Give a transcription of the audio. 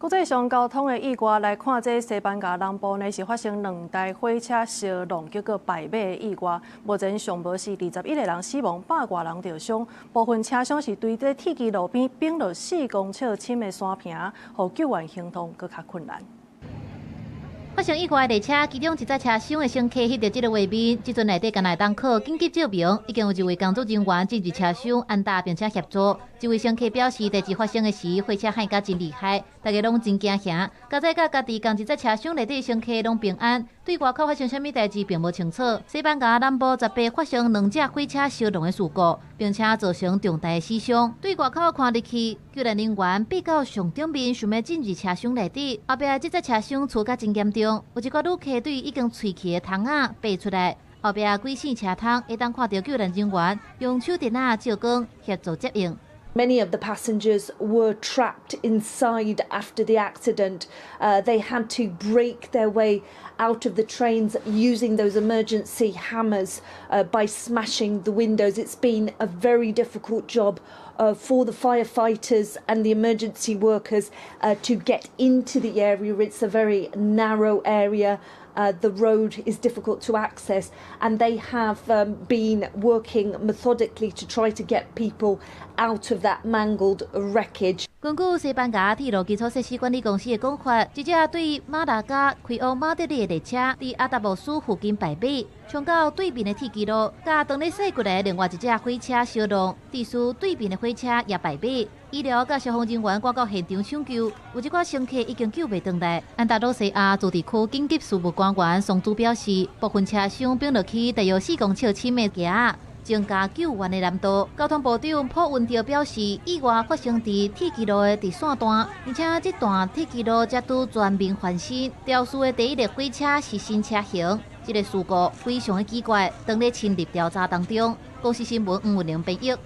國際上交通的意外來看，這西班牙南部呢是發生兩台火車相撞，結果敗馬的意外。目前上無是21個人死亡，百外人著傷。部分車廂是對這鐵枝路邊反落4公尺深的山坪，予救援行動閣較困難。發生意外的列車，其中一節車廂的乘客翕著這个畫面，這陣內底敢若會當靠緊急照明，已經有一位工作人員進入車廂按打並且協助。這位乘客表示，代誌發生的時，火車幌甲真厲害，大家攏真驚嚇。佳哉佮家己仝一節車廂內底乘客攏平安，對外口發生啥物代誌並無清楚。西班牙南部十八發生兩隻火車相撞的事故，並且造成重大的死傷。對外口看入去，救援人員爬到上頂面，想欲進入車廂內底，後壁這節車廂塞甲真嚴重，有一寡旅客對已經碎去的窗仔爬出來，後壁幾扇車窗會當看著救援人員用手電仔照光協助接應。 Many of the passengers were trapped inside after the accident. They had to break their way out of the trains using those emergency hammers by smashing the windows. It's been a very difficult job for the firefighters and the emergency workers to get into the area. It's a very narrow area. The road is difficult to access, and they have been working methodically to try to get people out of that mangled wreckage. 根據西班牙鐵路基礎設施管理公司的講法，這隻對馬拉加開往馬德里的列車，佇阿達莫斯附近敗馬，衝到對面的鐵枝路，佮當咧駛過來另外一隻火車相撞，致使對面的火車也敗馬。醫療佮消防人員趕到現場搶救，有一寡乘客已經救袂轉來。安達魯西亞自治區緊急事務官員桑茲表示，部分車廂反落去大約4公尺深的墘仔，增加救援的難度。交通部長普溫特表示，意外發生佇鐵枝路的直線段，而且這段鐵枝路才拄全面翻新。肇事的第一列火車是新車型，這个事故非常的奇怪，當咧深入調查當中。公視新聞黃文玲編譯。